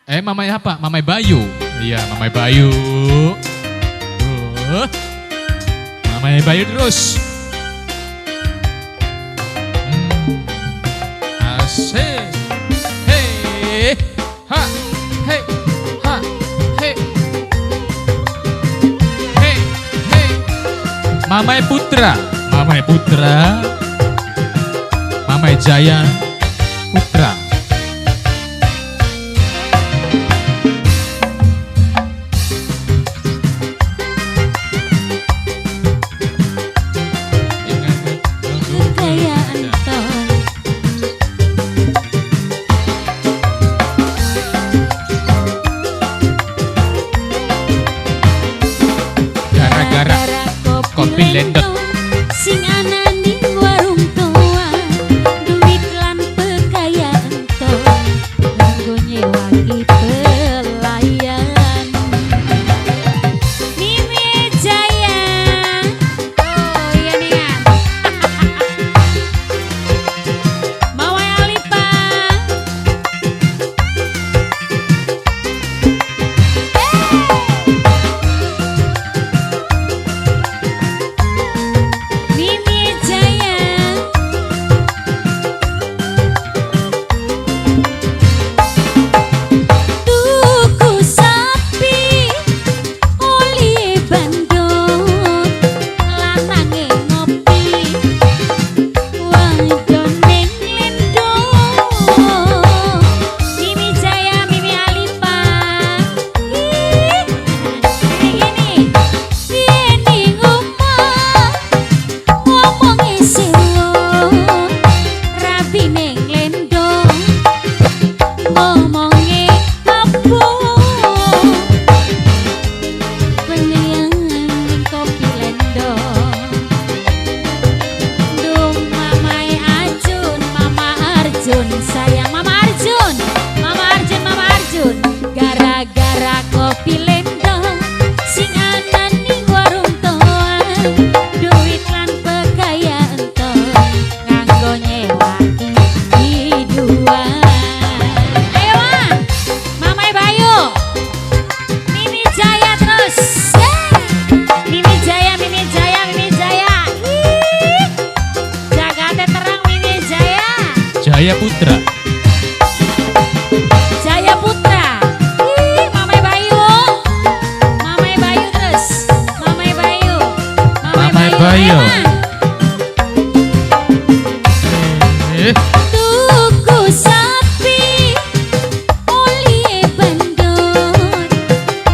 Mamai apa? Mamai Bayu. Iya, Mamai Bayu. Tuh. Mamai Bayu terus. Asik. Hei. Ha. Hei. Ha. Hei. Hei. Hei. Mamai Putra. Mamai Putra. Mamai Jaya Putra. Gara-gara kopi lendot sing ana ning warung tua, duit lan pekayaan to nganggo nyewaki pelayan. Mimi Jaya, oh iya nih ya. Mawai Alipa, Mimi Jaya, tuku sapi oli bandot, lanange ngopi wadone nglendo. Mimi Jaya, Mimi Alipa, ih gini piye ning omah ngomongi sewo, rabine nglendo ngomongi apa, pengen kopi lendo. Dung Mamai Ajun, Mama Arjun, sayang Mama Arjun, Mama Arjun, Mama Arjun, gara-gara kopi lendo sing ana ning warung toa, duit lan pekayaan to nganggo nyewaki biduan. Ayo Ma, Mamai Bayu, Mimi Jaya terus. Yeay. Mimi Jaya, Mimi Jaya, Mimi Jaya. Ih, jagate terang Mimi Jaya. Jaya Putra. Jaya Putra. Ih, Mamai Bayu. Mamai Bayu terus. Mamai Bayu. Mamai Bayu. Ayo, Ma. Eh, Tuku sapi oli bandot,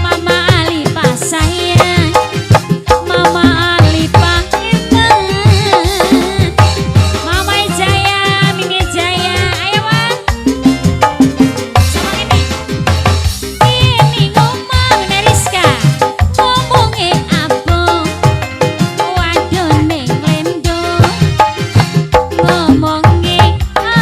Mama Alipa sayang, Mama Alipa hebat, Mama Jaya, Mimi Jaya, ayo Ma. Sama ini. Ini ngomong Meriska, ngomonge apa? Wadone nglendo, ngomonge apa?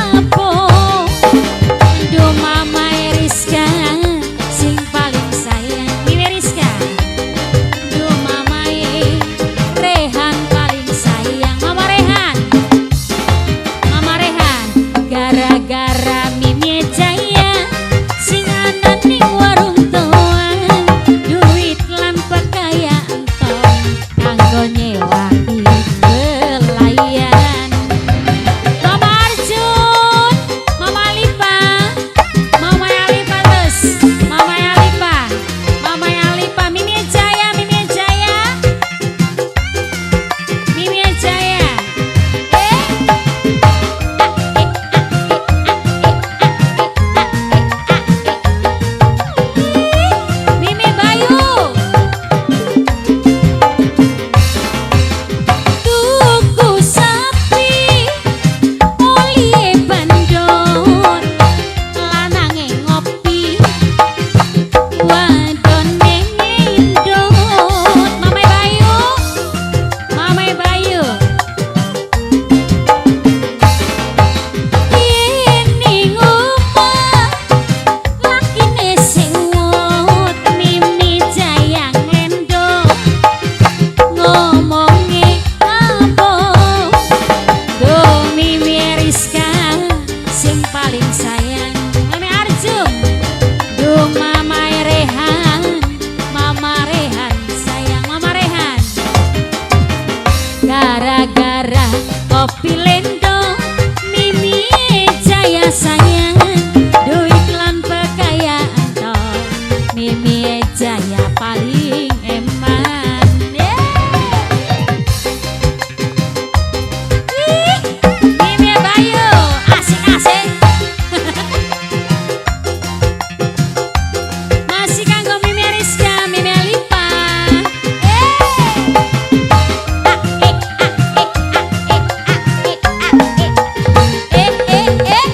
Kesayangan, duit lan kekayaan to. Mimi Jaya paling eman. Yeah. Ih, Mimi Bayu, asik-asik. Masih kanggo Mimi Rizka, Mimi Alipa. Eh. A, e, a, e, a, e, a, e, a, e. Eh, eh, eh.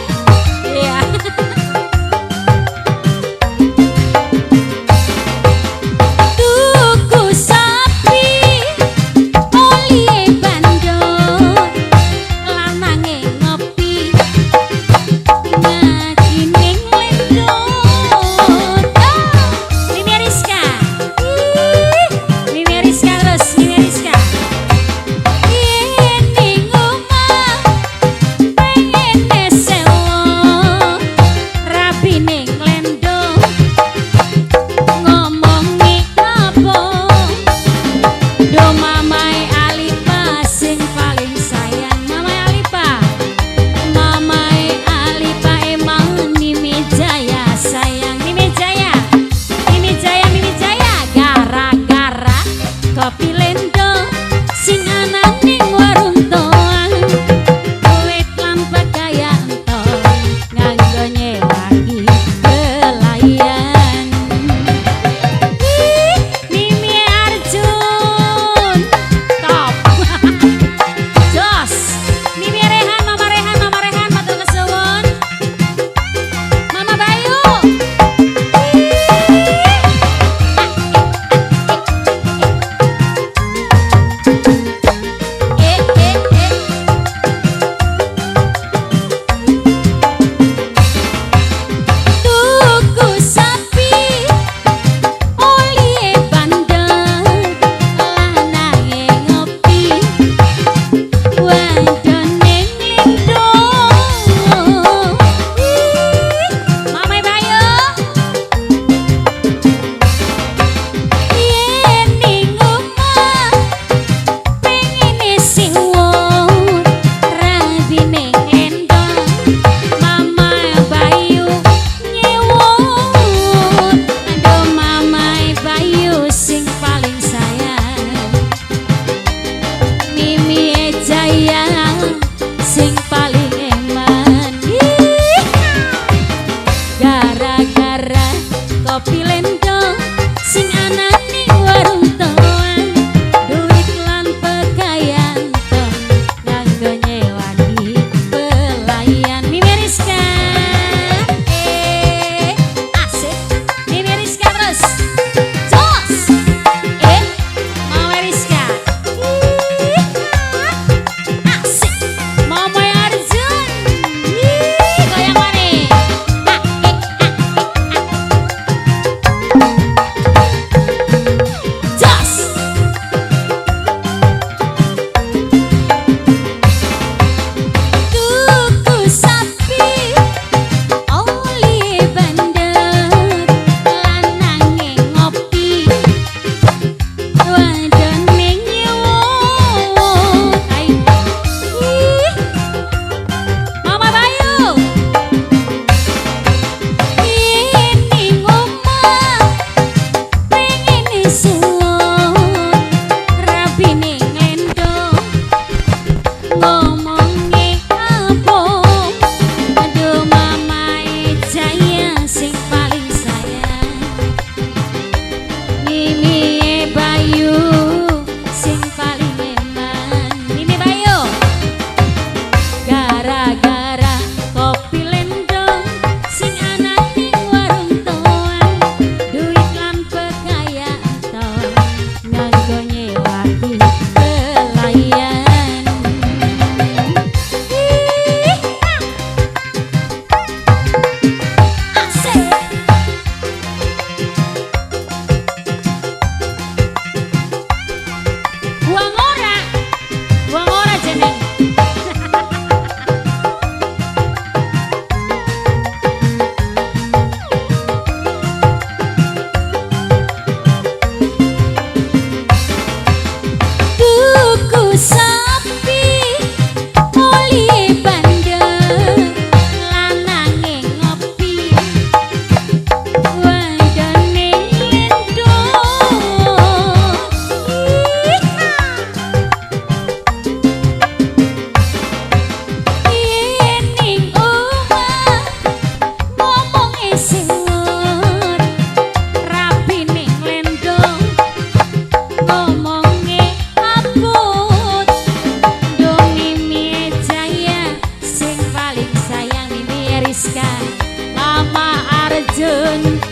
Mariska, Mama Arjun.